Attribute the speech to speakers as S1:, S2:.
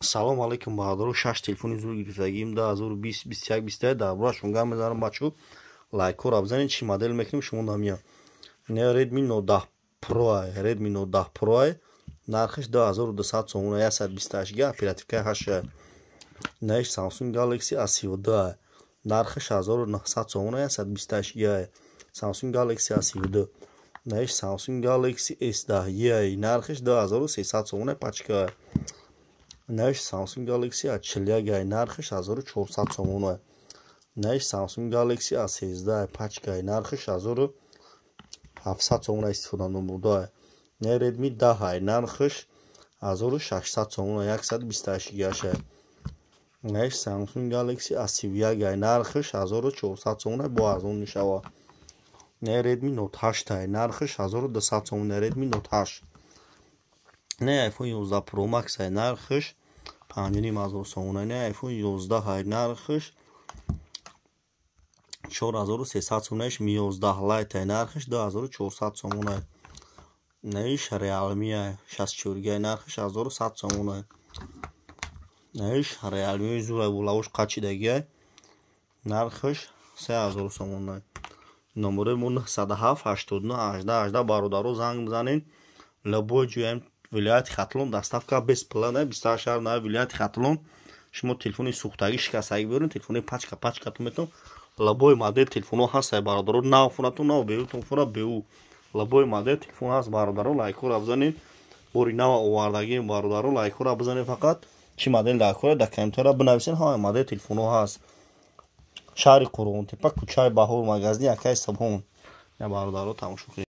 S1: Салом алейкум, бародаро. Шаш телефони зур гирифтагим 2020, 21, 21. Дар бораашон гап мезанам, бачо. Лайкҳоро бизанед. Чӣ модел мекунем, шумо намия. Не, Redmi Note 10 Pro, Redmi Note 10 Pro, нархаш 2200 сомон, 128 га, оперативкаи 8. Наиш Samsung Galaxy A32, нархаш 1900 сомон, 128 га, Samsung Galaxy A32. Наиш Samsung Galaxy S10, нархаш 2300 сомон, пачка. Наиш Samsung Galaxy A41, нархаш 1400 сомон. Наиш Samsung Galaxy A13, пачка, нархаш 1700 сомон, истифода намуда. Не, Redmi 10, нархаш 1600 сомон, 128 гаша. Наиш Samsung Galaxy A31, нархаш 1400 сомон, бо арзон мешава. Не, Redmi Note 8, нархаш 1200 сомон, Redmi Note 8. Не, iPhone 11 Pro Max, нархаш 5500 сомон. Не, iPhone 11, нархаш 4300 сомон. Mi 11 Lite, нархаш 2400 сомон. Наиш Realme 64 га, нархаш 1100 сомон. Наиш Realme зура, булавуш қачидагия, нархаш 3000 сомон. Номерои мо 907 89 18 18. Бародаро, занг бизанед. Любой ҷоям вилояти Хатлон доставка бесплатно. 28 шаҳр на вилояти Хатлон. Шумо телефони сӯхтагӣ, шикастагӣ биёред, телефони пачка пачкатон метавон. Любой модел телефонҳо ҳастае, бародаро. Нав фонатон нав, беутон фона беу. Любой модел телефон ҳаст, бародаро. Лайкҳоро бизанед. Бори нава овардагием, бародаро. Лайкҳоро бизанед. Фақат чӣ модел дар кора, дар комментария бинависед. Ҳамаи модел телефонҳо ҳаст. Шаҳри Қурғонтепа, кӯчаи Баҳор, магазини акаи Субҳон. Я, бародаро, тамошо кунед.